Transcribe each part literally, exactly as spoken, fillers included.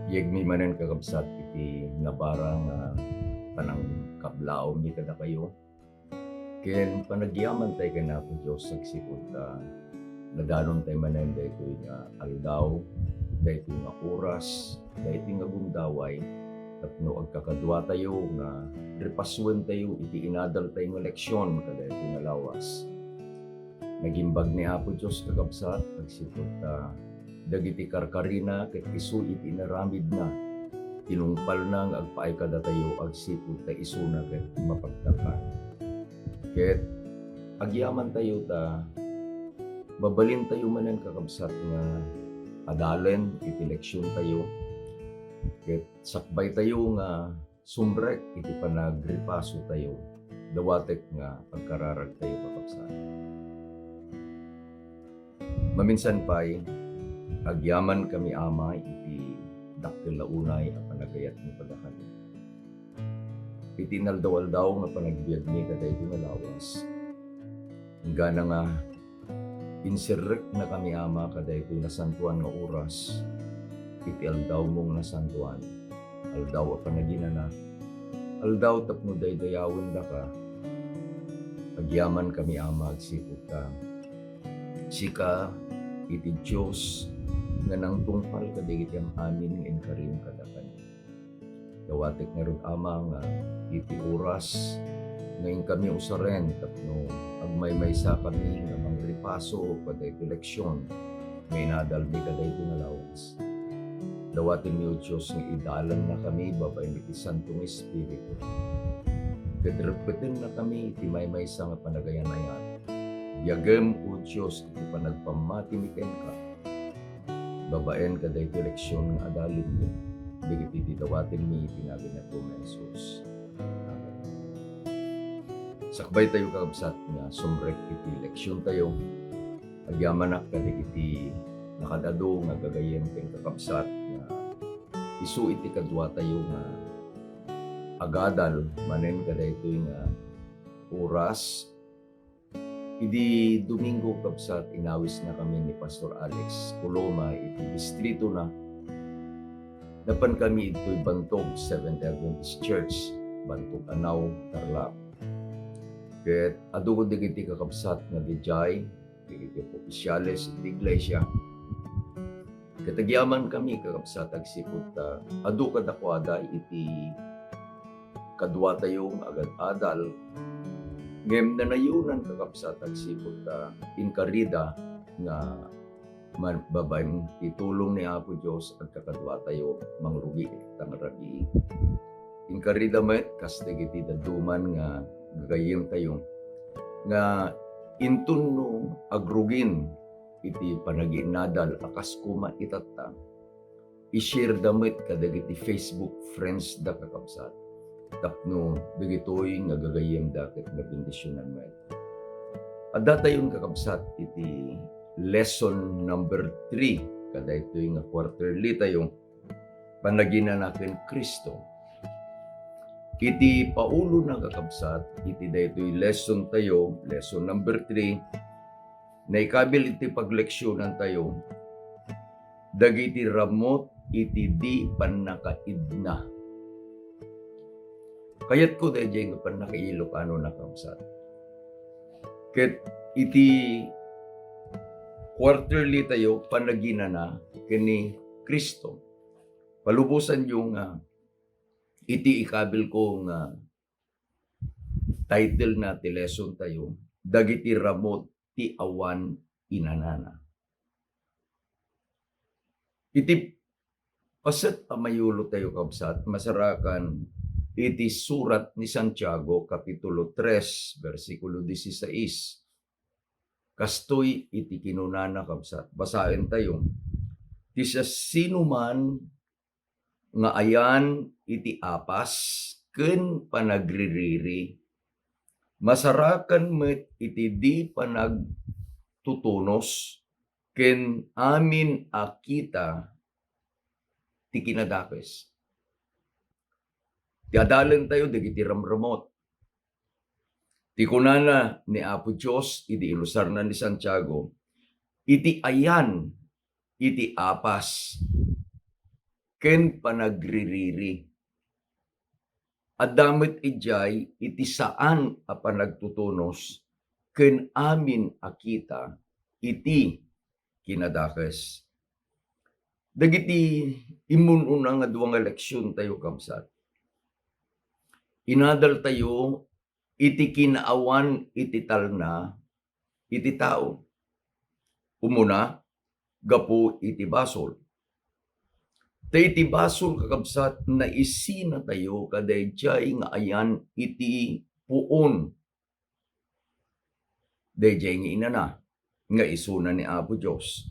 Yegmi manen, kakabsat, iti nabara nga panangkablaawmi kadakayo. Ken panagyaman tayo ken Apo Dios agsipud ta nadanon tayo manen daytoy nga aldaw, daytoy nga oras, daytoy nga gundaway, tapno agkakadua tayo nga repasuen tayo iti inadal tayo nga leksyon kadaytoy nga lawas. Nagimbag ni Apo Dios, kakabsat, agsipud ta dagiti karkarina ket isu iti inaramidna, tinungpalna nga agpaay kadatayo agsipud ta isuna ket mapagtalkan. Ket agyamantayo ta mabalintayo manen, kakabsat, nga adalen iti leksiontayo ket sakbaytayo nga sumrek iti panagripasotayo. Dawatek nga agkararagtayo, kakabsat. Maminsan pay, agyamankami, Ama, iti dakkel a unay a panagayatmi kadakami. Iti inaldaw-aldaw nga panagbiagmi kadaytoy nga lawas, inggana nga inserreknakami, Ama, kadaytoy nasantoan nga oras iti aldawmo nga nasantoan, aldaw a panaginana, aldaw tapno daydayawendaka. Agyamankami, Ama, agsipud ta sika iti Dios nga nangtungpal kadagiti am-amin nga inkarim kadakami. Dawatek ngarud, Ama, nga iti oras nga inkami usaren tapno agmaymaysakami nga mangripaso kadaytoy leksion nga inadalmi kadaytoy nga lawas. Dawatenmi, O Dios, nga idalannakami babaen iti Santo nga Espiritu. Ket reppetennakami iti maymaysa nga panagayan-ayat. Biagem, O Dios, iti panagpammatimi kenka babaen kadaytoy leksion nga adalenmi dagiti dawatenmi iti nagan ni Apomi a Jesus. Amen. Sakbaytayo, kakabsat, nga sumrek iti leksiontayo. Agyamanak kadagiti nakaad-adu nga gagayyem ken kakabsat nga isu iti kaduatayo nga agadal manen kadaytoy nga oras. Idi Domingo, kabsat, inawisnakami ni Pastor Alex Coloma iti distritona. Napankami idtoy Bantog Seventh-day Adventist Church, Bantog Anao, Tarlac. Ket adu dagiti kakabsat nga idiay, dagiti opisyales iti iglesia. Ket agyamankami, kakabsat, agsipud ta adu kadakuada iti kaduatayo nga agad-adal, ngem nanayonan, kakabsat, agsipud ta inkarida nga man-, babaen ti tulong ni Apo Dios, agkakaduatayo mangrugi iti rabii. Inkarida met, kas dagiti dadduma nga gagayyemtayo, nga inton no agrugin iti panagiinnadal a kas koma itatta, i-share da met kadagiti Facebook friends da, kakabsat, tapno dagitoy nga gagayyemda ket mabendisionan met. Addatayon, kakabsat, iti lesson number three kadaytoy nga quarterly tayo, Panaginana ken Cristo. Iti paulona, kakabsat, iti daytoy lesson tayo, lesson number three, naikabil iti pagleksionan tayo, dagiti ramut iti di pannakaidna. Kayatko daydiay nga pannakailokanona, kakabsat. Ket iti quarterly tayo, Panaginana ken ni Cristo. Palubosanyo nga iti ikabilko nga title na ti lesson tayo, dagiti ramut ti awan inanana. Iti paset a mayulo tayo, kabsat, masarakan iti surat ni Santiago, Kapitulo tres, bersikulo dieciséis. Kastoy iti kinunana, kabsat. Basaen tayo. Ti siasinoman nga ayan iti apas ken panagririri, masarakan met iti di panagtutunos ken amin a kita ti kinadakes. Ti adalen tayo dagiti ramramut. Ti kunana ni Apo Dios idi inusarna ni Santiago, iti ayan iti apas ken panagririri. Adda met idiay iti saan a panagtutunos ken amin a kita iti kinadakes. Dagiti immun-una nga dua nga leksiontayo, kabsat, inadaltayo iti kinaawan iti talna iti tao. Umuna, gapu iti basol. Ta iti basol, kakabsat, naisinatayo kadaydiay nga ayan iti puon daydiay nga inana nga isuna ni Apo Dios.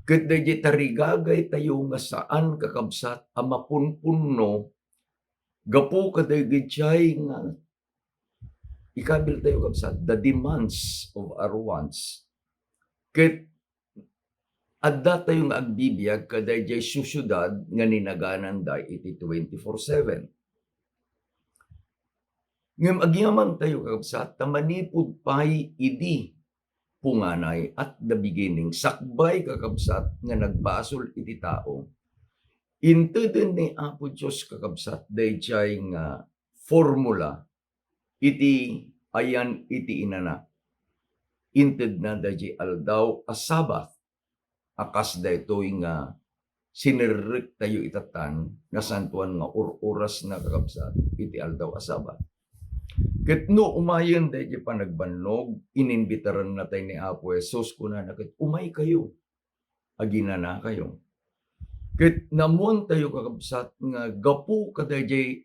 Ket daydiay tarigagaytayo nga saan, kakabsat, a mapunpunno gapu kadaydiay nga ikabiltayo, kabsat, the demands of our wants. Ket addatayo nga agbibiag kadaydiay sosiedad nga ninagananda iti twenty-four seven. Ngem agyamantayo, kabsat, ta manipud pay idi punganay, at the beginning, sakbay, kakabsat, nga nagbasol iti tao, inteden ni Apo Dios, kakabsat, daydiay nga formula iti ayan iti inana. Intedna daydiay aldaw a Sabbath a kas daytoy nga sinerrektayo itatan, nasantoan nga or-orasna, kakabsat, iti aldaw a Sabbath. Ket no umayen daydiay panagbannog, inimbitarannatay ni Apo Jesus, kunana ket, "Umaykayo, aginanakayo." Ket naammoantayo, kakabsat, nga gapu kadaydiay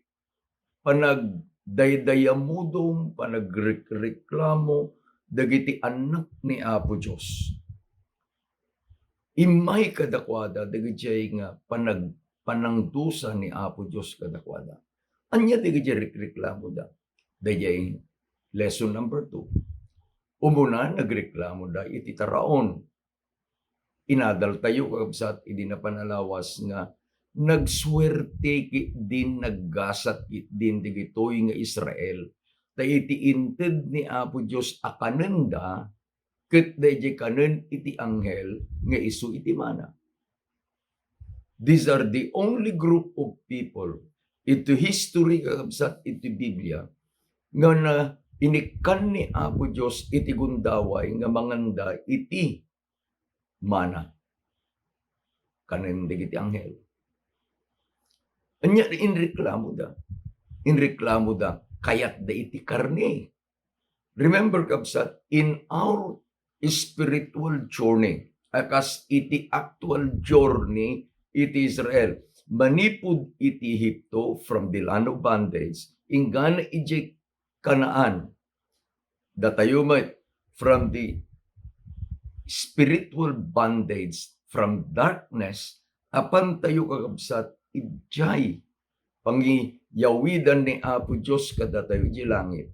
panagdaydayamudom, panagrekreklamo dagiti annak ni Apo Dios, immay kadakuada dagiti nga panag-, panangdusa ni Apo Dios kadakuada. Ania dagiti rekreklamoda? Daydiay lesson number two. Umuna, nagreklamoda iti taraon. Inadaltayo, kakabsat, idi napan a lawas nga nagsuerte ketdin, naggasat ketdin dagitoy nga Israel. Ta iti inted ni Apo Dios a kanenda, ket daydiay kanen iti anghel nga isu iti mana. These are the only group of people iti history, kakabsat, iti Biblia, nga na-, inikkan ni Apo Dios iti gundaway nga manganda iti mana kanen dagiti anghel. Ania, inreklamoda. Inreklamoda, kayatda iti karne. Remember, kabsat, in our spiritual journey, a kas iti actual journey iti Israel, manipud iti Egipto, from the land of bondage, inggana idiay Canaan, datayo met, from the spiritual bondage, from darkness, apantayo, kakabsat, idiay pangiyawidan ni Apo Dios kadatayo idiay langit.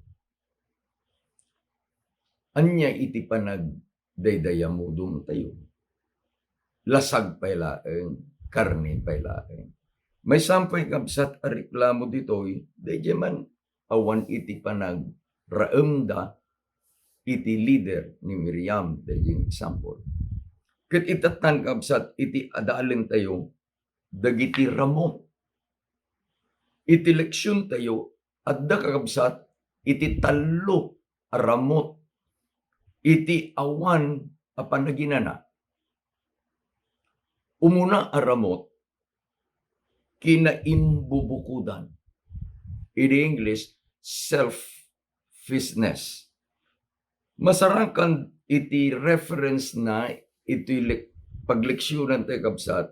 Ania iti panagdaydayamudomtayo? Lasag pay laeng, karne pay laeng. Maysa pay, kabsat, a reklamo ditoy, daydiay man awan iti panagraemda iti leader ni Miriam, daydiay example. Ket itatan, kabsat, iti adalentayo dagiti ramut. Iti leksiontayo, adda, kakabsat, iti tallo a ramut iti awan a panaginana. Umuna a ramut, kinaimbubukodan. In English, selfishness. Masarakan iti reference na iti le-, pagleksionantayo, kabsat,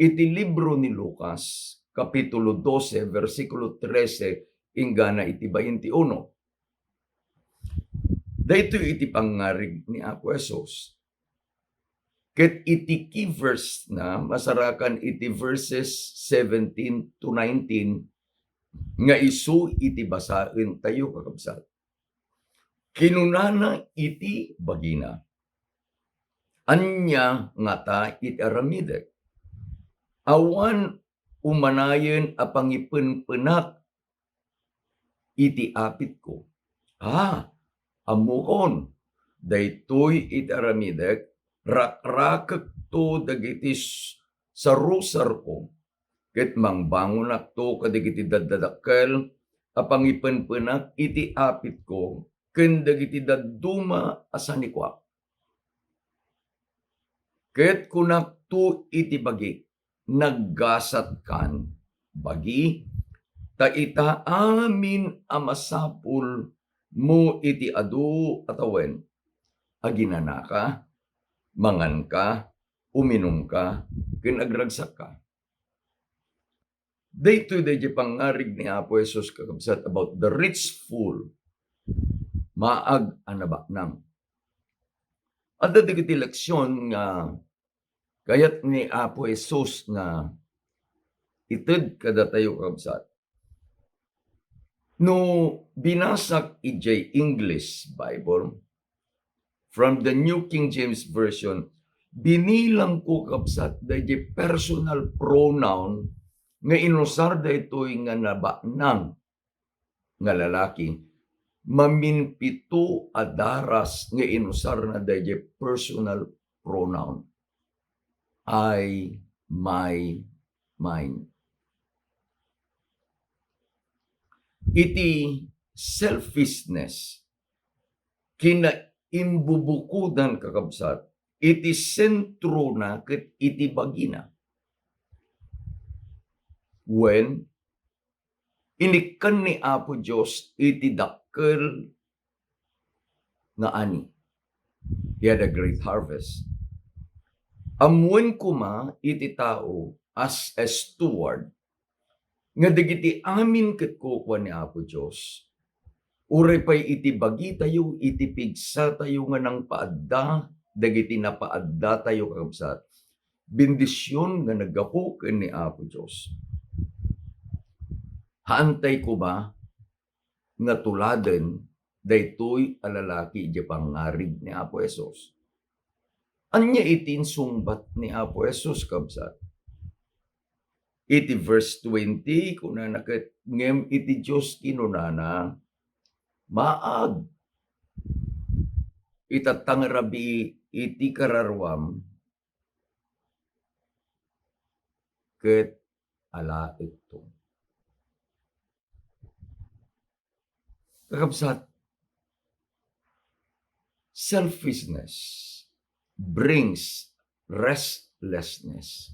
iti libro ni Lucas, Kapitulo dose, bersikulo trese, inggana iti baintiuno. Daytoy iti pangngarig ni Apo Jesus. Ket iti key verse na, masarakan iti verses seventeen to nineteen, nga isu iti basaentayo, kakabsat. Kinunana iti bagina, "Ania ngata iti aramidek? Awan umanayen a pangipenpenak iti apitko. Ah, ammokon, daytoy iti aramidek, rakrakekto dagiti s-, sarusarko, ket mangbangonakto kadagiti daddadakkel a pangipenpenak iti apitko ken dagiti dadduma a sanikuak. Ket kunakto iti bagik, "Naggasatkan, bagi, ta ita amin a masapulmo iti adu a tawen, aginanaka, manganka, uminumka, ken agragsakka." Daytoy daydi pangngarig ni Apo Jesus, kakabsat, about the rich fool, maag a nabaknang. Adda dagiti leksion nga kayat ni Apo Jesus nga ited kadatayo, kakabsat. No binasak idiay English Bible, from the New King James Version, binilangko, kabsat, daydi personal pronoun nga inusar daytoy nga nabaknang nga lalaki, maminpito a daras nga inusarna daydi personal pronoun. I, my, mine. Iti selfishness, kinaimbubukodan, kakabsat, iti sentrona ket iti bagina. Wen, inikkan ni Apo Dios iti dakkel nga ani. He had a great harvest. Ammoen koma iti tao as a steward nga dagiti amin ket kukua ni Apo Dios. Uray pay iti bagitayo, iti pigsatayo nga nangpaadda dagiti napaaddatayo, kakabsat, bendision nga naggapu ken ni Apo Dios. Haantay koma nga tuladen daytoy a lalaki idiay pangngarig ni Apo Jesus. Ania iti insungbat ni Apo Jesus, kabsat? Iti verse twenty, kunana ket, ngem iti Dios kinunana, "Maag, itatta nga rabii iti kararuam, ket alaekto." Kakabsat, selfishness brings restlessness.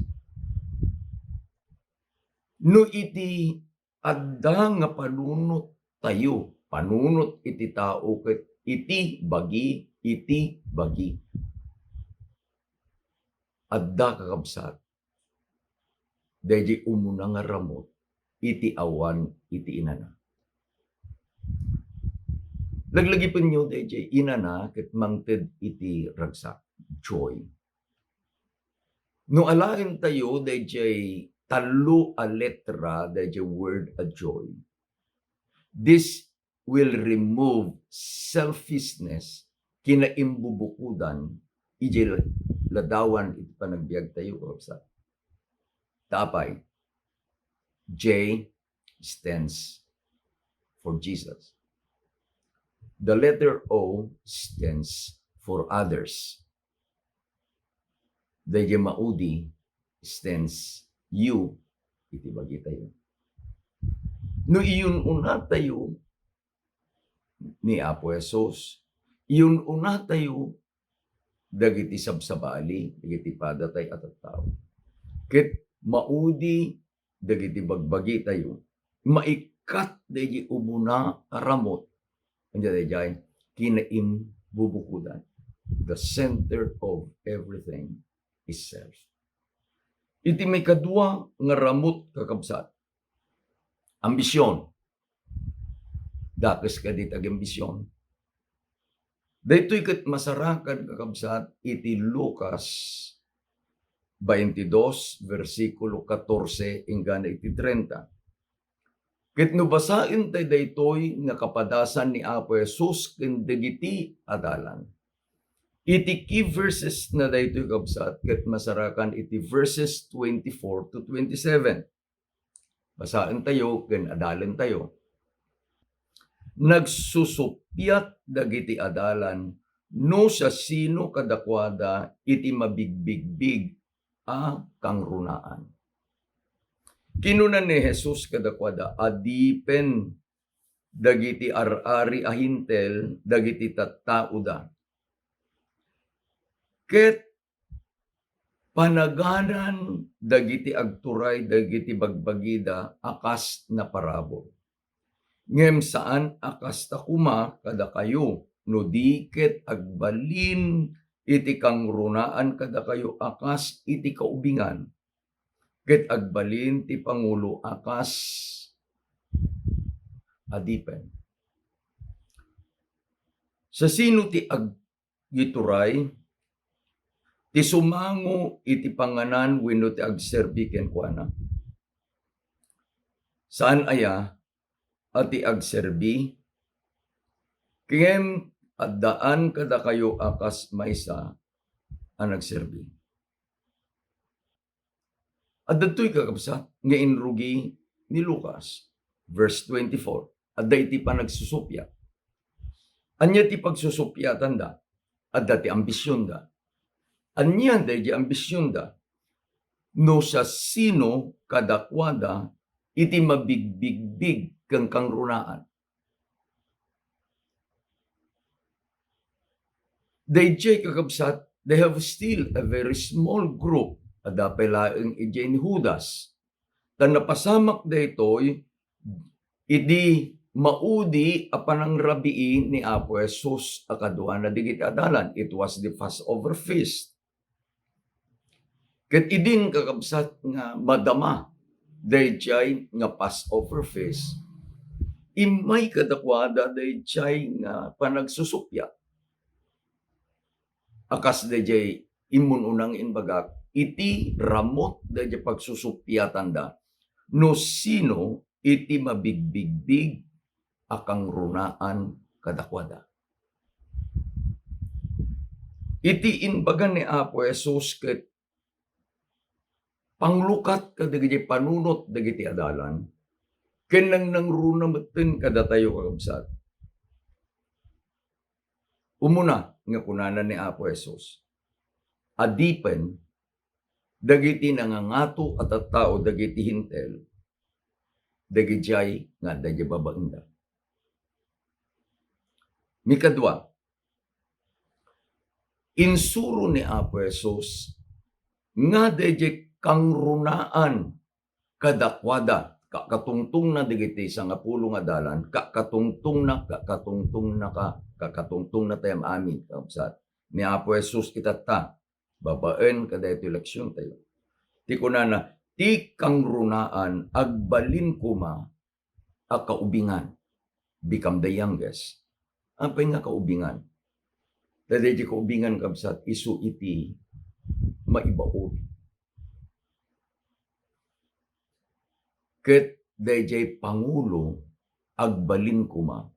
No iti adda nga panunot tayo, panunot iti tao ket iti bagi, iti bagi. Adda, kakabsat, daydi umuna nga ramut iti awan iti inana. Laglagipenyo daydi inana ket mangted iti ragsak, joy. No alaentayo daydi tallo a letra daydi word a joy, this will remove selfishness, kinaimbubukodan, idiay ladawan iti panagbiagtayo, kakabsat. Ta apay, J stands for Jesus. The letter O stands for others. Daydi maudi stands U iti bagitayo. No iyun-unatayo ni Apo Jesus, iyun-unatayo dagiti sabsabali, dagiti padatay a tattao. Ket maudi dagiti bagbagitayo, maikkat daydi umuna a ramut, ania daydiay, kinaimbubukodan. The center of everything is self. Iti maikadua nga ramut, kakabsat, ambision. Dakes kadagiti agambision. Daytoy ket masarakan, kakabsat, iti Lucas twenty-two, bersikulo katorse inggana iti treinta. Ket no basaentayo daytoy nga kapadasan ni Apo Jesus ken dagiti adalan, iti key verses na daytoy, kabsat, ket masarakan iti verses twenty-four to twenty-seven. Basaentayo ken adalentayo. Nagsusuppiat dagiti adalan no siasino kadakuada iti mabigbigbig a kangrunaan. Kinuna ni Jesus kadakuada, "Adipen dagiti ar-ari a Hentil dagiti tattaoda, ket panaganan dagiti agturay dagiti bagbagida a kas naparabur. Ngem saan a kasta koma kadakayo, no di ket agbalin iti kangrunaan kadakayo a kas iti kaubingan, ket agbalin ti pangulo a kas adipen." Sa sino ti ag-, agituray, ti sumango iti panganan wenno ti agserbi kenkuana? Saan aya a ti agserbi? Ngem addaan kadakayo a kas maysa a nagserbi. Adda ditoy, kakabsat, nga inrugi ni Lucas, verse twenty-four. Adda iti panagsusuppiat. Ania ti pagsusuppiatanda? Adda ti ambisionda. Ania daydi ambisionda? No sa sino kadakuada iti mabigbigbig ken kangrunaan. Daydiay, kakabsat, they have still a very small group. Adda pay laeng idiay ni Judas. Ta napasamak daytoy idi maudi a panangrabii ni Apo Jesus a kaduana dagiti adalan. It was the Passover feast. Ket idin, kakabsat, nga madama daydiay nga Passover feast, immay kadakuada daydiay nga panagsusuppiat. A kas daydiay immun-una nga imbagak, iti ramut daydiay pagsusuppiatanda, no sino iti mabigbigbig a kangrunaan kadakuada. Iti imbaga ni Apo Jesus ket panglukat kadagiti panunot dagiti adalan, ken nangnangruna metten kadatayo, kakabsat. Umuna nga kunana ni Apo Jesus, "Adipen dagiti nangangato a tattao dagiti Hentil, dagidiay nga adda idiay babaenda." Mikadua, insuro ni Apo Jesus nga daydiay kangrunaan kadakuada, kakatungtongna dagiti sangapulo nga adalan, kakatungtongna, kakatungtongna ka, kakatungtongna tayo amin, kabsat. Ni Apo Jesus itatta, babaen kadaytoy leksiontayo. Ti kunana, ti kangrunaan agbalin koma a kaubingan, become the youngest. Apay nga kaubingan? Ta daydiay kaubingan, kabsat, isu iti maibaon. Ket daydiay pangulo agbalin koma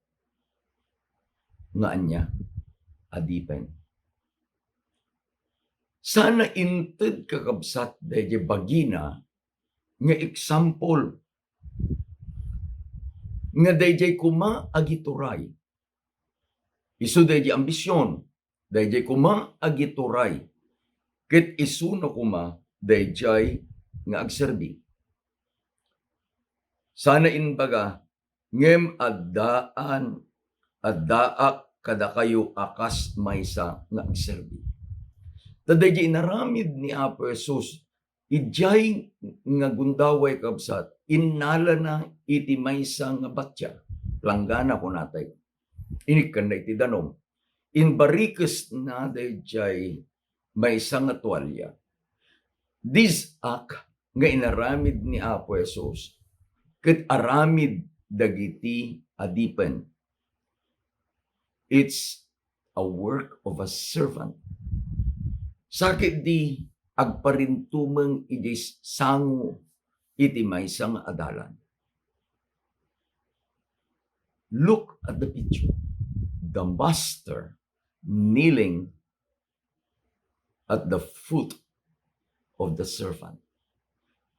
nga ania? Adipen. Sana inted, kakabsat, daydiay bagina nga example nga daydiay koma agituray. Isu daydiay ambision, daydiay koma agituray, ket isuna koma daydiay nga agserbi. Sana imbaga, ngem addaan, addaak kadakayo a kas maysa nga agserbi. Ta daydiay inaramid ni Apo Jesus, idiay nga gundaway, kabsat, innalana iti maysa nga batia. Langgana, kunatayo. Inikkanna iti danum. Imbarikesna daydiay maysa nga tualia. Diak nga inaramid ni Apo Jesus ket aramid dagiti adipen. It's a work of a servant. Sakit di agparintumeng iti sango iti maysa nga adalan. Look at the picture. The master kneeling at the foot of the servant.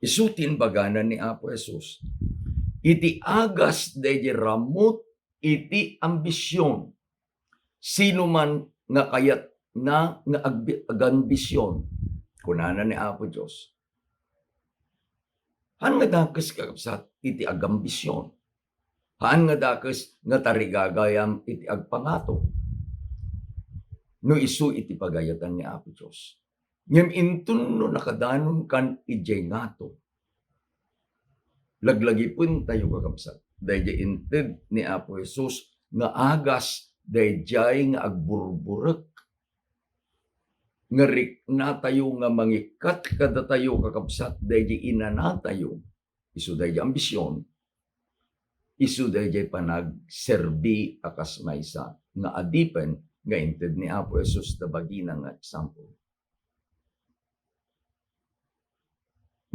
Isu ti imbagana ni Apo Jesus. Iti agas daydi ramut iti ambision. Sino man nga kayatna nga agbi-, agambision, kunana ni Apo Dios, Haan nga dakes, kakabsat, iti agambision. Haan nga dakes nga tarigagayam iti agpangato no isu iti pagayatan ni Apo Dios. Ngem inton no nakadanonkan idiay ngato, laglagipentayo, kakabsat, daydiay inted ni Apo Jesus nga agas daydiay nga agburburek nga riknatayo nga mangikkat kadatayo, kakabsat, daydiay inanatayo, isu daydiay ambision, isu daydiay panagserbi a kas maysa nga adipen nga inted ni Apo Jesus ta bagina nga example.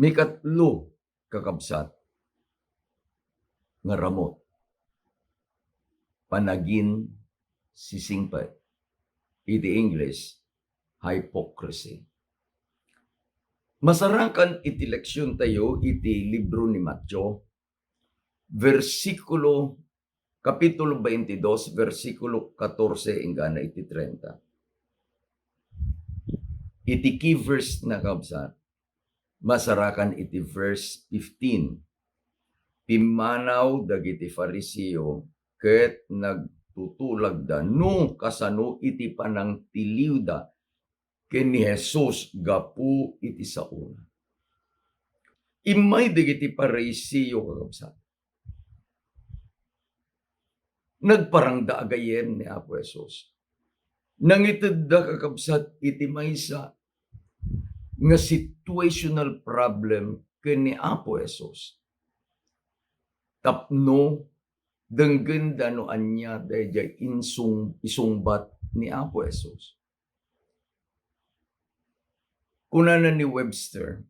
Mikatlo, kakabsat, nga ramut, panaginsisingpet. Iti English, hypocrisy. Masarakan iti leksiontayo iti libro ni Mateo, bersikulo, kapitulo twenty-two, bersikulo katorse inggana iti trenta. Iti key verse na, kabsat, masarakan iti verse fifteen. Pimmanaw dagiti Fariseo ket nagtutulagda no kasano iti panangtiliwda ken ni Jesus gapu iti saona. Immay dagiti Fariseo, kakabsat, nagparangda a gayyem ni Apo Jesus. Nangitedda, kakabsat, iti maysa nga situational problem ken ni Apo Jesus tapno denggenda no ania daydiay insung-, isungbat ni Apo Jesus. Kunana ni Webster,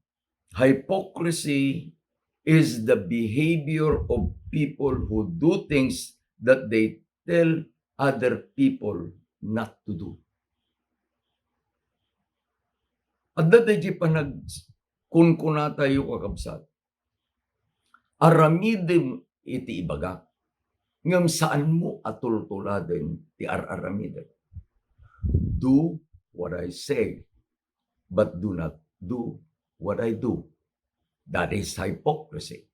"Hypocrisy is the behavior of people who do things that they tell other people not to do." Adda daydiay panagkunkunatayo, kakabsat. Aramidem iti ibagak, ngem saanmo a tultuladen ti ar-aramidek. Do what I say, but do not do what I do. That is hypocrisy.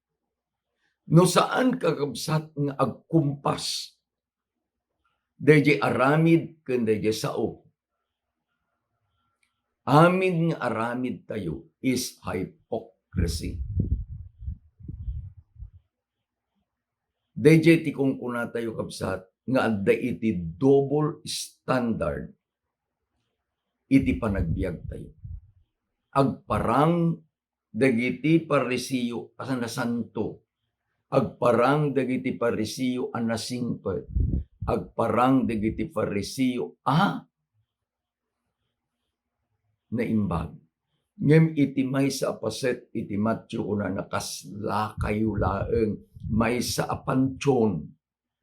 No saan, kakabsat, nga agkumpas daydiay aramid ken daydiay sao, amin nga aramid tayo is hypocrisy. Daydiay ti kunkunatayo, kabsat, nga adda iti double standard iti panagbiagtayo. Agparang dagiti Fariseo a nasanto. Agparang dagiti Fariseo a nasingpet. Agparang dagiti Fariseo a naimbag. Ngem iti maysa a paset iti Mateo, kunana, "Kaslakayo laeng, maysa a pantion,"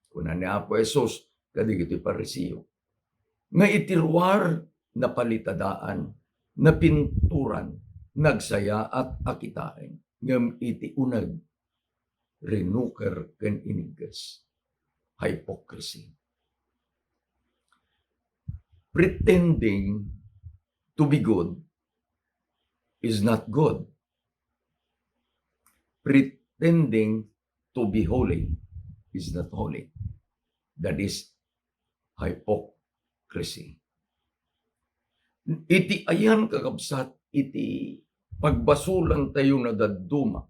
kuna ni Apo Jesus kadagiti Fariseo, "nga iti ruar napalitadaan, napinturan, nagsayaat a kitaen, ngem iti uneg, rinuker ken inigges." Hypocrisy. Pretending to be good is not good. Pretending to be holy is not holy. That is hypocrisy. Iti ayan, kakabsat, iti pagbasolan tayo na dadduma,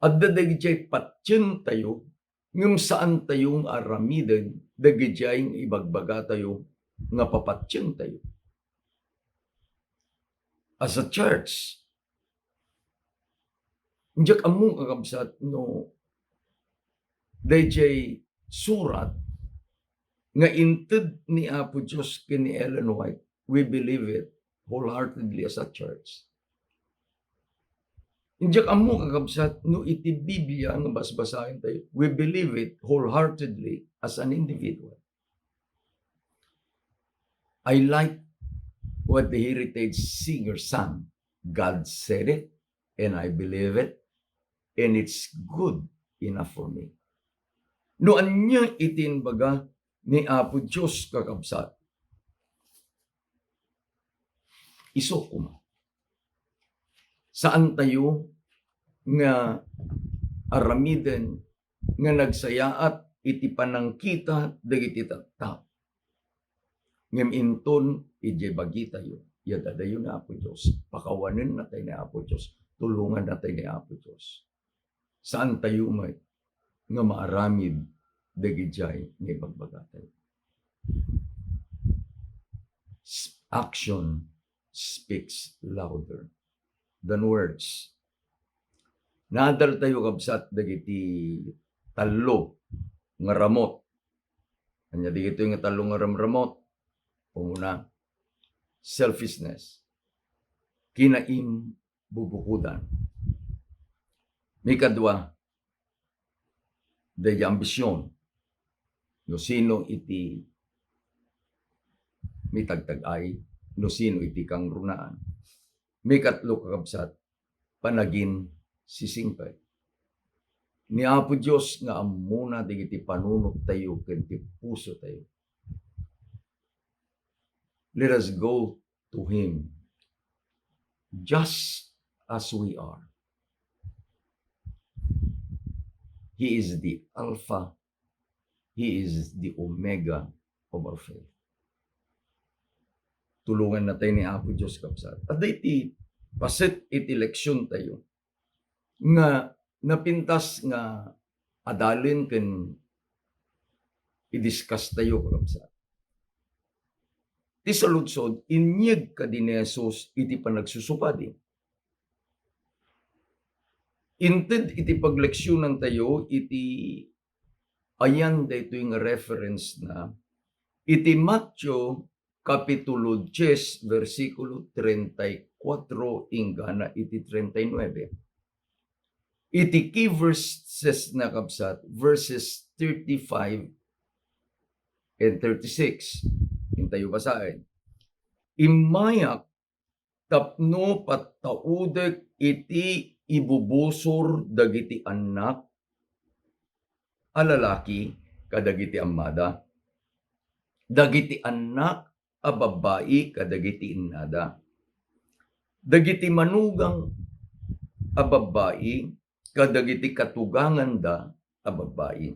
adda dagiti patien tayo, ngem saan tayo nga aramiden dagiti nga ibagbaga tayo nga papatien tayo. As a church, diak ammo, kakabsat, no daydiay surat nga inted ni Apo Dios ken ni Ellen White, we believe it wholeheartedly as a church. Diak ammo, kakabsat, no iti Biblia nga basbasaen tayo, we believe it wholeheartedly as an individual. I like what the heritage singer sang. "God said it, and I believe it, and it's good enough for me." No ania iti imbaga ni Apo Dios, kakabsat, isu koma. Saan tayo nga aramiden nga nagsayaat iti panangkita dagiti tattao. Ngem inton idiay bagitayo, yadadayo ni Apo Dios, pakawanennatay ni Apo Dios, tulongannatay ni Apo Dios. Saantayo met nga maaramid dagidiay nga ibagbagatayo. S-, action speaks louder than words. Naadaltayo, kabsat, dagiti tallo nga ramut. Ania dagitoy nga tallo nga ramramut? Umuna, selfishness, kinaimbubukodan. Mikadua, daydi ambision. No sino iti mitagtag-ay, no sino iti kangrunaan. Mikatlo, kakabsat, panaginsisingpet. Ni Apo Dios nga ammona dagiti panunottayo ken ti pusotayo. Let us go to Him just as we are. He is the Alpha, He is the Omega of our faith. Tulongannatay ni Apo Dios, kabsat. Adda iti paset iti leksiontayo nga napintas nga adalen ken i-discuss tayo, kakabsat. Ti saludsod, inyeg kadi ni Jesus iti panagsusupadi. Inted iti pagleksionantayo iti ayan daytoy nga reference na iti Mateo Kapitulo dies, bersikulo treinta y cuatro inggana iti treinta y nueve. Iti key verses na, kabsat, verses thirty-five and thirty-six. Intayo basaen. Immayak tapno pattaudek iti ibubusor dagiti annak a lalaki kadagiti ammada, dagiti annak a babbai kadagiti innada, dagiti manugang a babbai kadagiti katuganganda a babbai,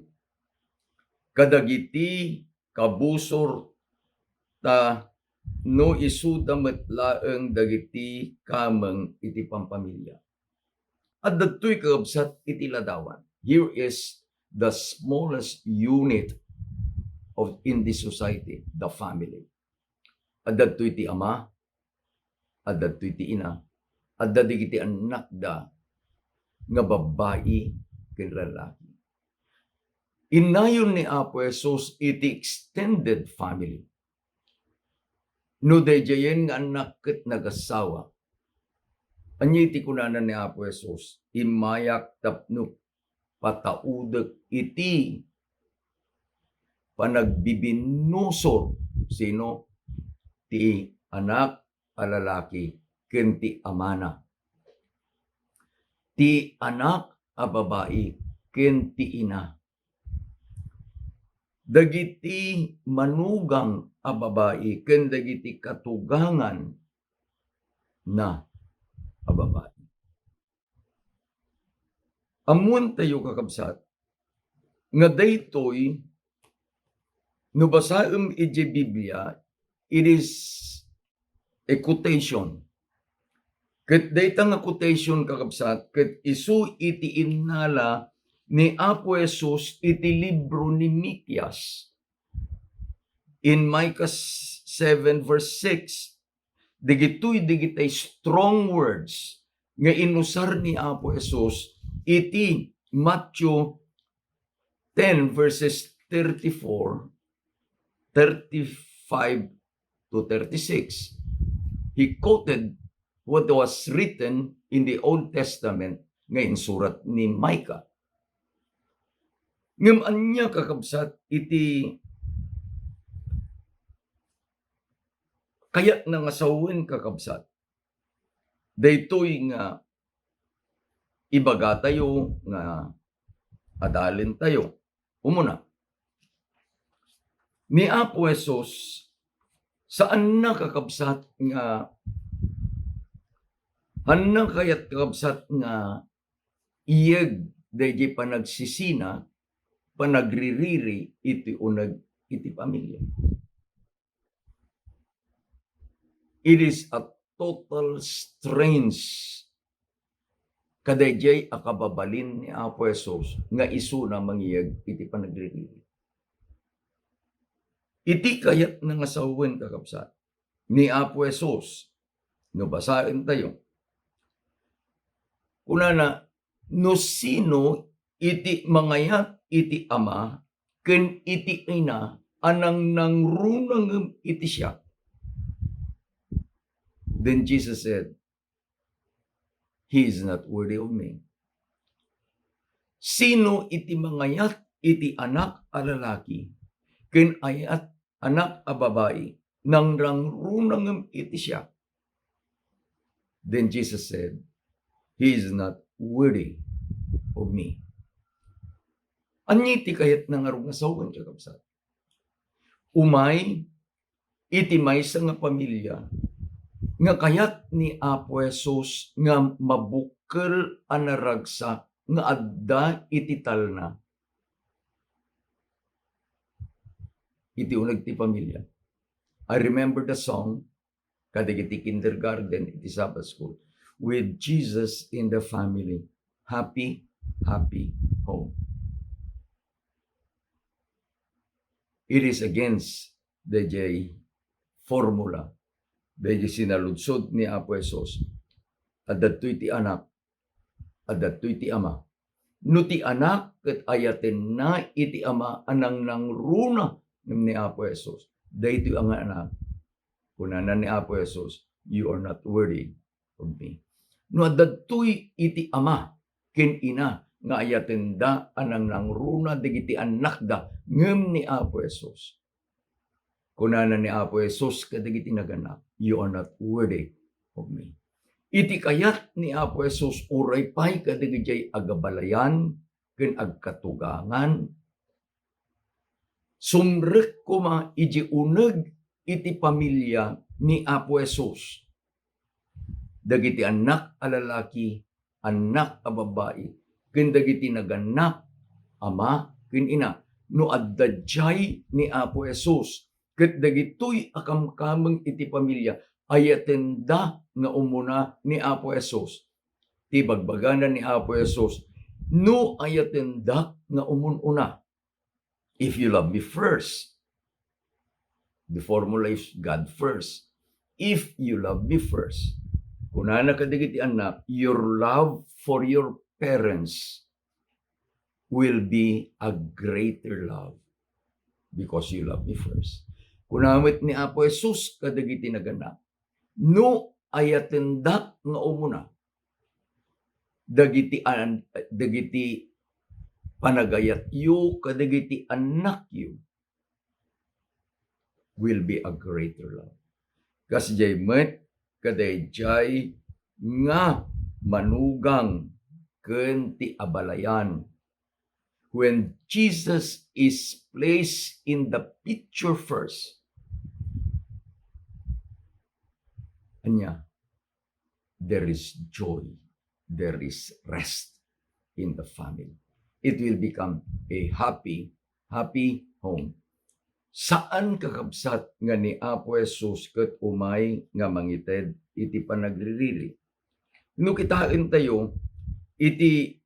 kadagiti kabusor ta no isuda met laeng dagiti kameng iti pampamilia. Adda daytoy, kakabsat, iti ladawan. Here is the smallest unit of, in this society, the family. Adda daytoy ti ama, adda daytoy ti ina, adda dagiti annakda nga babbai ken lalaki. Innayon ni Apo Jesus iti extended family. No daydiayen nga annak ket nagasawa, ania iti kunana ni Apo Jesus? Immayak tapno pataudek iti panagbibinusor. Sino? Ti anak a lalaki ken ti amana. Ti anak a babai ken ti ina. Dagiti manugang a babai ken dagiti katuganganna a babai. Ammoentayo, kakabsat, nga daytoy, no basaem idiay Biblia, it is a quotation. Ket dayta nga quotation, kakabsat, ket isu iti innala ni Apo Jesus iti libro ni Mikias. In Micah seven verse six, dagitoy dagiti strong words nga inusar ni Apo Jesus iti Matthew ten verses thirty-four, thirty-five to thirty-six. He quoted what was written in the Old Testament nga insurat ni Micah. Ngem ania, kakabsat, iti kayatna nga sawen, kakabsat? Daytoy nga ibagatayo nga adalentayo. Umuna, ni Apo Jesus, saanna, kakabsat, nga, saanna kayat, kakabsat, nga iyeg daydiay panagsisina, panagririri iti uneg iti pamilya. It is a total strange kadaydiay a kababalin ni Apo Jesus nga isuna mangiyeg iti panagririri. Iti kayatna nga sawen, kakabsat, ni Apo Jesus, no basaentayo, kunana, "No sino iti mangayat iti ama ken iti ina a nangnangruna ngem iti siak?" Then Jesus said, "He is not worthy of me." Sino iti mangayat iti anak a lalaki ken ayat anak a babai, nangnangruna ngem iti siak. Then Jesus said, "He is not worthy of me." Ania ti kayatna ngarud nga sawen, kakabsat? Umay iti maysa nga pamilya nga kayat ni Apo Jesus nga mabukkel a naragsak nga adda iti talna iti uneg ti pamilya. I remember the song kadagiti kindergarten iti Sabbath school, "With Jesus in the family, happy, happy home." It is against the J formula, the J sinaludsod ni Apo Jesus. Adda daytoy ti anak, adda daytoy ti ama. No ti anak ket ayatenna iti ama a nangnangruna ngem ni Apo Jesus, daytoy nga anak, kunana ni Apo Jesus, "You are not worthy of me." No adda daytoy iti ama ken ina nga ayatenda a nangnangruna dagiti annakda ngem ni Apo Jesus, kunana ni Apo Jesus kadagiti nagannak, "You are not worthy of me." Iti kayat ni Apo Jesus, uray pay kadagiti agabalayan ken agkatugangan, sumrek koma iti uneg iti pamilya ni Apo Jesus. Dagiti annak a lalaki, annak a babbai, ken dagiti nagannak, ama ken ina, no adda diay ni Apo Jesus, ket dagitoy a kamkameng iti pamilya, ayatenda nga umuna ni Apo Jesus. Ti bagbagana ni Apo Jesus, "No ayatendak nga umun-una, if you love me first." The formula is God first. "If you love me first." Kunana kadagiti annak, "Your love for your parents will be a greater love because you love me first." Kuna met ni Apo Jesus kadagiti nagannak, "No ayatendak nga umuna, dagiti an-, dagiti panagayatyo kadagiti annakyo will be a greater love." Kasdiay met kadaydiay nga manugang ken ti abalayan. When Jesus is placed in the picture first, ania, there is joy, there is rest in the family. It will become a happy, happy home. Saan, kakabsat, nga ni Apo Jesus ket umay nga mangited iti panagririri. No kitaentayo iti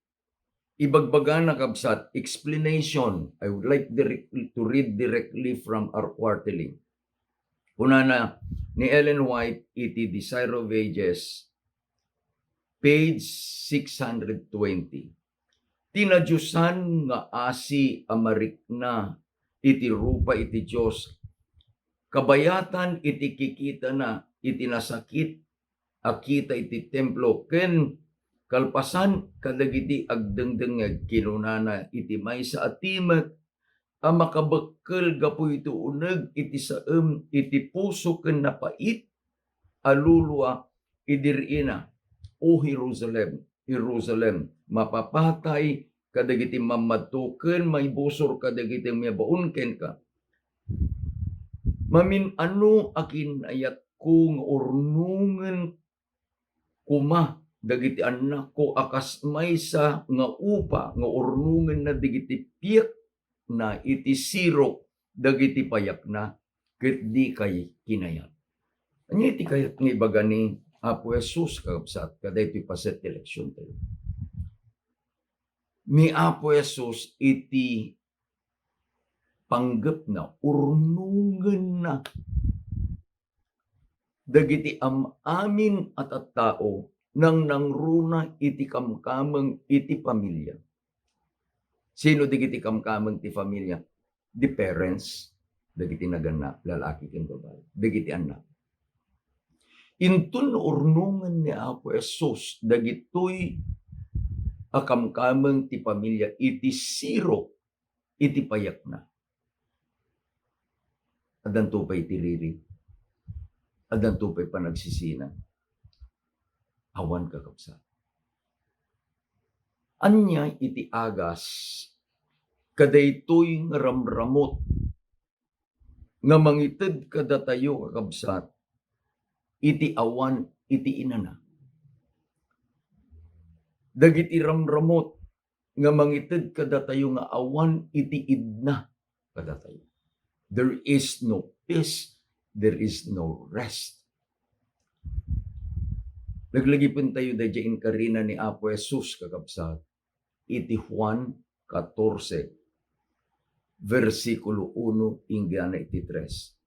ibagbagana, kabsat, explanation. I would like direct-, to read directly from our quarterly. Kunana ni Ellen White iti Desire of Ages, page six hundred twenty, "Ti nadiosan nga asi a marikna iti rupa iti Dios, kabayatan iti kikitana iti nasakit a kita iti templo, ken kalpasan kadagiti agdengdengngeg, kinunana iti maysa a timek a makabekkel gapu iti uneg iti saem iti puso ken napait a lulua idi riina, O Jerusalem, Jerusalem, mapapatay kadagiti mammadto ken maibusor kadagiti mabaon kenka. Mamin-ano a kinayatko nga urnongen koma dagiti annakko a kas maysa nga upa nga urnongenna dagiti piekna iti sirok dagiti payakna, ket dikay kinayat. Ania iti kayat nga ibaga ni Apo Jesus, kakabsat? Kadaytoy paset ti leksiontayo. Ni Apo Jesus iti panggepna, urnongenna dagiti am-amin a tattao, nangnangruna iti kamkameng iti pamilia. Sino dagiti kamkameng ti familia? The parents, dagiti naganna, lalaki ken babai, dagiti annak. Inton urnongen ni Apo Jesus dagitoy a kamkameng ti pamilia iti sirok iti payakna. Addanto pay tiriri. Addanto pay panagsisina. Awan, kakabsat. Ania iti agas kadaytoy nga ramramut nga mangited kadatayo, kakabsat, iti awan iti inana? Dagiti ramramut nga mangited kadatayo nga awan iti idna kadatayo. There is no peace, there is no rest. Laglagipen tayo daydiay inkarina ni Apo Jesus, kakabsat, iti Juan katorse, bersikulo uno inggana iti tres.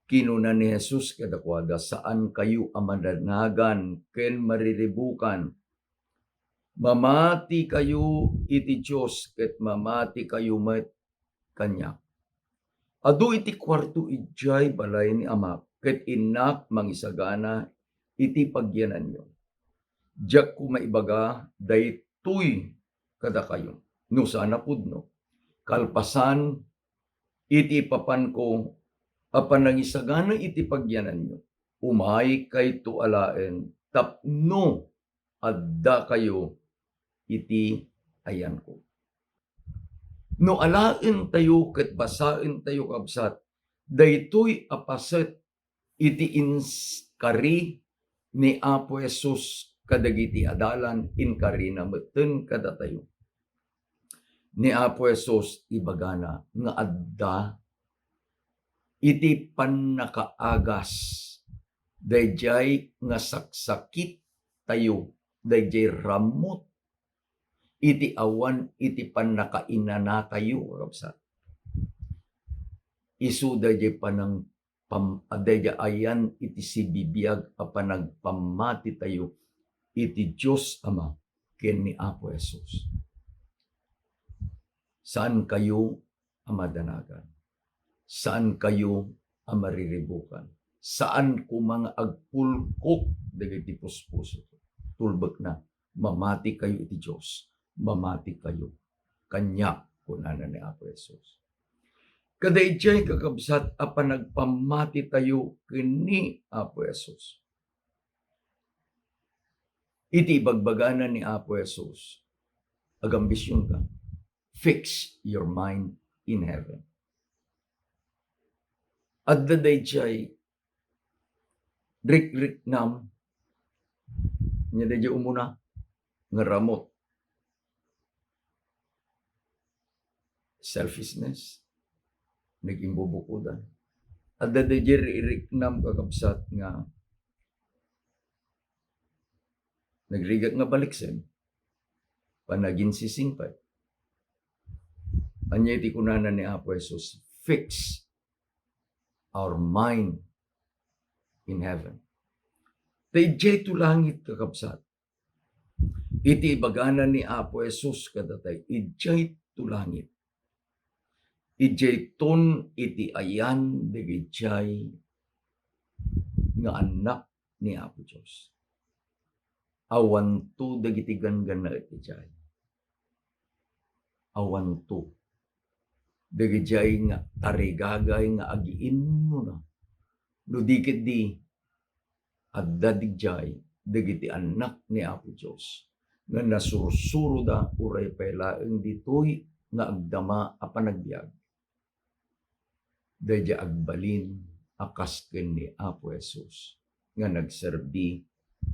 Kinuna ni Jesus kadakuada, "Saankayo a madanagan ken mariribukan. Mamatikayo iti Dios ket mamatikayo met kaniak. Adu iti kuarto idiay balay ni Amak, ket innak mangisagana iti pagyananyo. Diakko maibaga daytoy kadakayo no saan a pudno. Kalpasan iti ipapanko a panangisagana iti pagyananyo, umaykayto alaen tapno addakayo iti ayanko." No alaentayo ket basaentayo, kabsat, daytoy a paset iti inkari ni Apo Jesus kadagiti adalan, inkarina metten kadatayo. Ni Apo Jesus, ibagana nga adda iti pannakaagas daydiay nga saksakit tayo, daydiay ramut iti awan iti pannakainanatayo, kakabsat. Isu daydiay panang-, pam-, daydiay ayan iti sibibiag a panagpammatitayo iti Dios Ama ken ni Apo Jesus. Saankayo a madanagan. Saankayo a mariribukan. Saan koma nga agpulkok dagiti puspuso. Tulbekna, mamatikayo iti Dios. Mamatikayo kaniak, kunana ni Apo Jesus. Kadaydiay, kakabsat, a panagpammatitayo ken ni Apo Jesus. Iti ibagbagana ni Apo Jesus, agambisionka, fix your mind in heaven. Adda daydiay rikriknam, nya daydiay umuna nga ramut. Selfishness, nagimbubukodan. Adda daydiay rikriknam, kakabsat, nga nagrigat nga baliksen, panaginsisingpet. Ania iti kunana ni Apo Jesus? Fix our mind in heaven. Ta idiay to langit, kakabsat. Iti ibagana ni Apo Jesus kadatayo, idiay to langit. Idiay ton iti ayan dagidiay nga annak ni Apo Dios. Awanto dagiti ganggannaet idiay. Awanto dagidiay nga tarigagay nga agiinnuna. No di ketdi, adda didiay dagiti annak ni Apo Dios nga nasursuroda uray pay laeng ditoy nga agdama a panagbiag. Daydiay agbalin a kas ken ni Apo Jesus nga nagserbi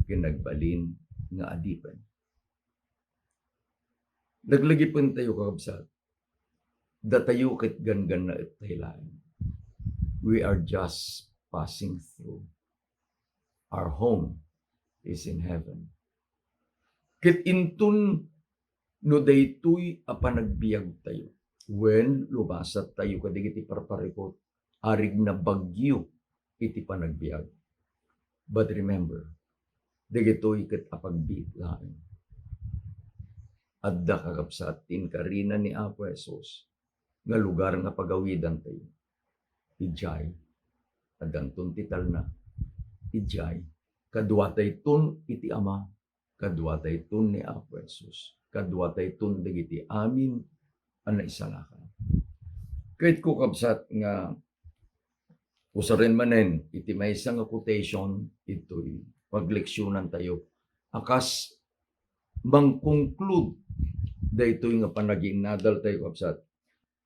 ken nagbalin nga adipen. Laglagipentayo, kakabsat, datayo ket ganggannaettayo laeng. We are just passing through. Our home is in heaven. Ket inton no daytoy a panagbiagtayo, wen lumasattayo kadagiti parparikut, arigna bagyo iti panagbiag. But remember, dagitoy ket apagbiit laeng. Adda, kakabsat, ti inkarina ni Apo Jesus nga lugar nga pagawidantayo. Idiay, addanton ti talna. Idiay, kaduatayton iti Ama, kaduatayton ni Apo Jesus, kaduatayton dagiti amin a naisalakan. Kayatko, kabsat, nga usaren manen iti maysa nga quotation itoy pagleksionantayo a kas mangkonklude daytoy nga panagiinnadaltayo, kabsat.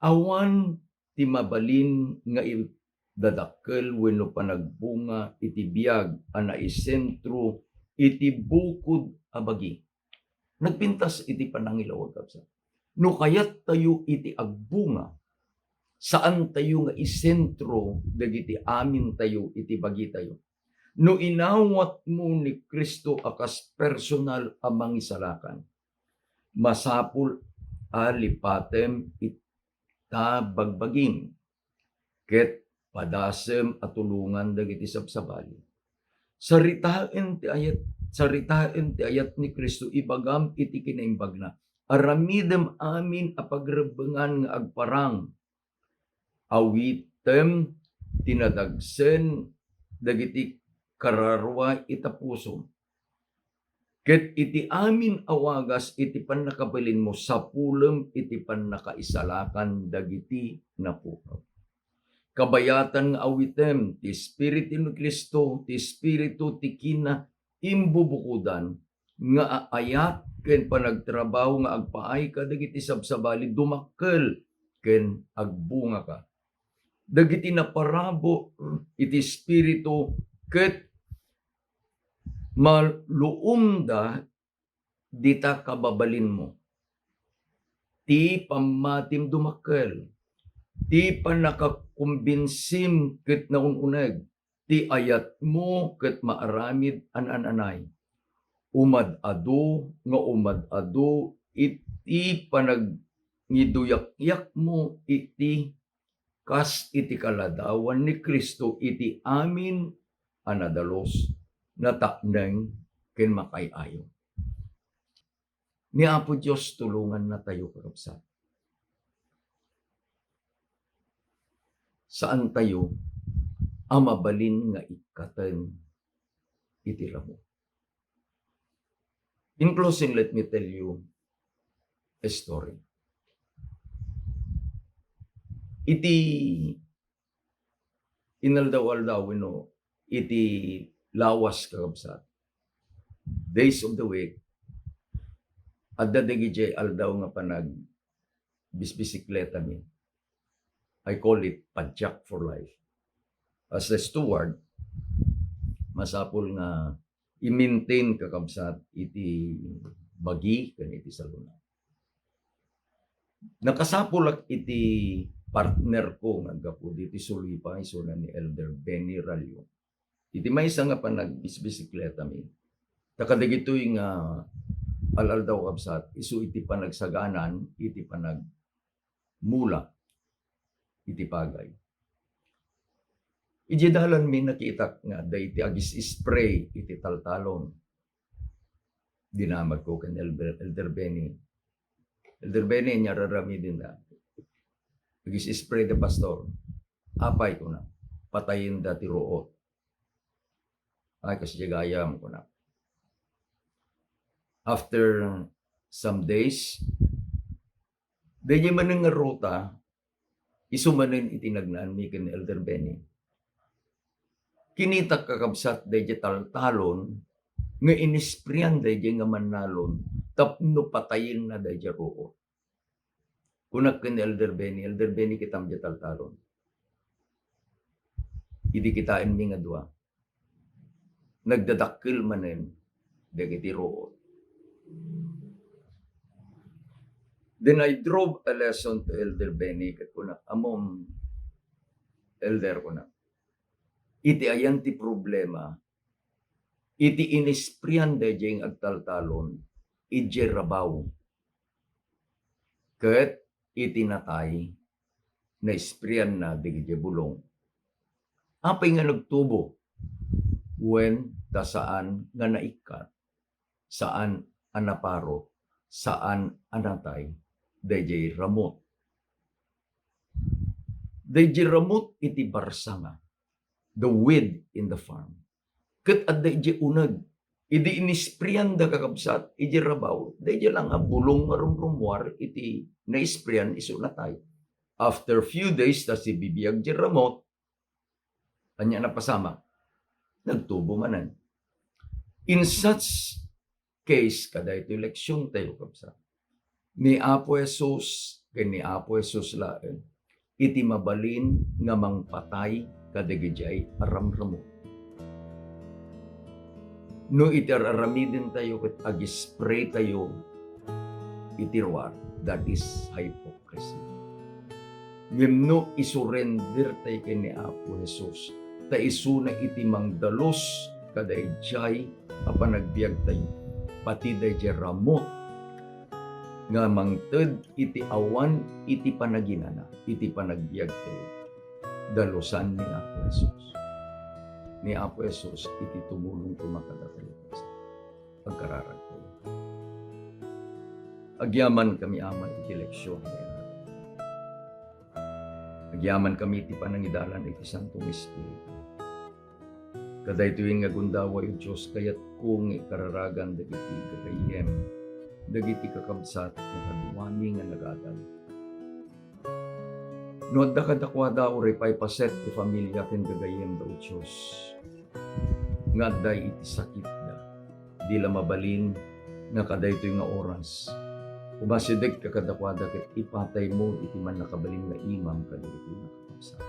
Awan ti mabalin nga idadakkel wenno panagbunga iti biag a naisentro iti bukod a bagi. Nagpintas iti panangilawag, kabsat. No kayattayo iti agbunga, saantayo nga isentro dagiti amintayo iti bagitayo. No inawatmo ni Cristo a kas personal a mangisalakan, masapul a lipatem ita bagbagim ket padasem a tulongan dagiti sabsabali. Saritaen ti ayat, saritaen ti ayat ni Cristo, ibagam iti kinaimbagna. Aramidem amin a pagrebbengan nga agparang. Awitem ti nadagsen dagiti kararua ita pusom. Ket iti amin a wagas iti pannakabalinmo, sapulem iti pannakaisalakan dagiti napukaw. Kabayatan nga awitem ti Espiritu ni Cristo, ti Espiritu ti kinaimbubukodan nga aayat ken panagtrabaho nga agpaay kadagiti sabsabali, dumakkel ken agbungaka. Dagiti naparabo iti Espiritu ket maluomda dita kababalinmo. Ti pammatim dumakkel, ti pannakakumbinsim ket naun-uneg, ti ayatmo ket maaramid a naan-anay. Umad-adu nga umad-adu iti panagngiduyakmo iti kas iti kaladawan ni Cristo iti amin a nadalus, natakneng, ken makaay-ayo. Ni Apo Dios tulongannatayo, kakabsat. Saantayo a mabalin nga ikkaten iti ramo. In closing, let me tell you a story. Iti inaldaw-aldaw wenno iti lawas, kakabsat, days of the week, adda dagidiay aldaw nga panagbisbisikletami. I call it padyak for life. As a steward, masapul nga i-maintain, kakabsat, iti bagi ken iti saluna. Nakasapulak iti partner ko nga aggapu diti Sulipa, isuna ni Elder Benny Rallo. Iti maysa nga panagbisbisikletami, ta kadagitoy nga al-aldaw, kabsat, isu iti panagsaganan, iti panagmula iti pagay. Idiay dalanmi, nakitak nga adda iti agis-spray iti taltalon. Dinamagko ken Elder, Elder Benny. "Elder Benny, ania aramidenda?" "Agis-spray da, Pastor." "Apay?" kuna. "Patayenda ti ruot." "Ay, kasdi gayam," kuna. After some days, daydiay manen nga ruta, isu manen iti nagnaanmi ken Elder Benny. Kinitak, kakabsat, daydiay taltalon nga inispreyan daydiay nga mannalon tapno patayenna daydiay ruot. Kunak ken Elder Benny, "Elder Benny, kitam diay taltalon." Idi kitaenmi nga dua, nagdadakkel manen dagiti ruot. Then I drove a lesson to Elder Benny, ket kuna, "Ammom, Elder," kuna, "iti ayan ti problema, iti inisprian daydiay nga agtaltalon, idiay rabaw, ket iti natay, naisprianna dagiti bulong." Apay nga nagtubo? Wen, ta saan nga naikkat, saan a naparo, saan a natay daydiay ramut. Daydiay ramut iti barsanga, the weed in the farm. Ket adda idiay uneg. Idi inisprianda, kakabsat, idiay rabaw, daydiay la nga bulong nga rumrumuar iti naisprian isu natay. After few days, ta sibibiag diay ramut, ania napasamak? Nagtubo manen. In such case, kadaytoy leksiontayo, kabsat. Ni Apo Jesus, ken ni Apo Jesus laeng, iti mabalin nga mangpatay kadagijay a ramramut. No iti ar-aramidentayo ket ag-spray tayo iti ruar, that is hypocrisy. Ngem no isurrender tayo ken ni Apo Jesus, ta isuna iti mangdalus kadayjay a panagbiagtayo, pati dayjay ramut nga mangted iti awan iti panaginana iti panagbiagtayo, dalusan ni Apo Jesus. Ni Apo Jesus iti tumulong koma kadatayo. Agkararagtayo. Agyaman kami, Ama, iti leksion nga iyaat. Agyaman kami iti panangidalan iti Santo nga Espiritu. Kadaytoy nga gundaway, O Dios, kayatko nga ikararagan dagiti gagayyem, dagiti kakabsat nga kaduami nga nagadal. No adda kadakuada, uray pay paset ti familia ken gagayyemda, O Dios, nga adda iti sakitda, di la mabalin nga kadaytoy nga oras, umasidegka kadakuada ket ipataymo iti mannakabalin nga imam kadagiti nakakabsat.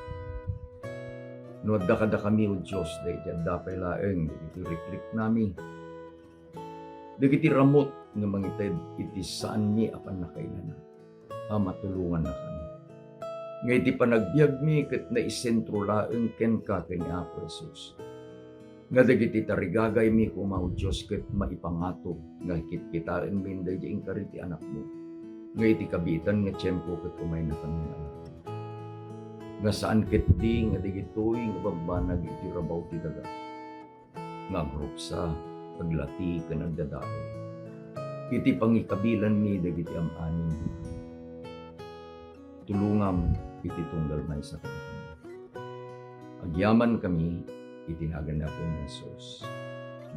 No adda kadakami, O Dios, daydi adda pay laeng dagiti rikriknami, dagiti ramut nga mangited iti saanmi a pannakailana, Ama, tulongannakami nga iti panagbiagmi ket naisentro laeng kenka ken ni Apo Jesus. Nga dagiti tarigagaymi koma, O Dios, ket maipangato nga kitkitaenmin daydi inkari ti Anakmo, nga iti kabiitan nga tiempo ket umaynakami nga aldaw. Nga saan ketdi nga dagitoy nga bambanag iti rabaw ti daga, nga agruksa, aglati ken agdadael iti pangikabilanmi dagiti am-anim. Tulongam iti tunggal maysa kenka. Agyamankami iti nagan ni Apo Jesus.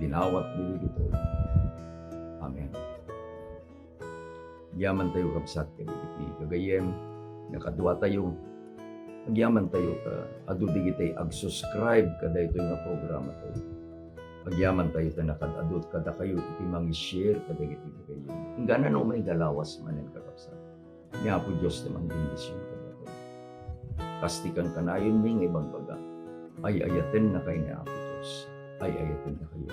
Dinawatmi dagitoy. Amen. Agyamantayo, kabsat, kadagiti gagayyem nga kaduatayo. Agyamantayo ta adu dagiti ag-subscribe kadaytoy nga programatayo. Agyamantayo ta nakaad-adu kadakayo iti mangi-share kadagiti gagayyem. Inggana no umay nga lawas manen, kakabsat, ni Apo Dios ti mangbendision kadakayo. Kas ti kankanayonmi nga ibagbaga, ay-ayatennakay ni Apo Dios. Ay-ayatennakayo.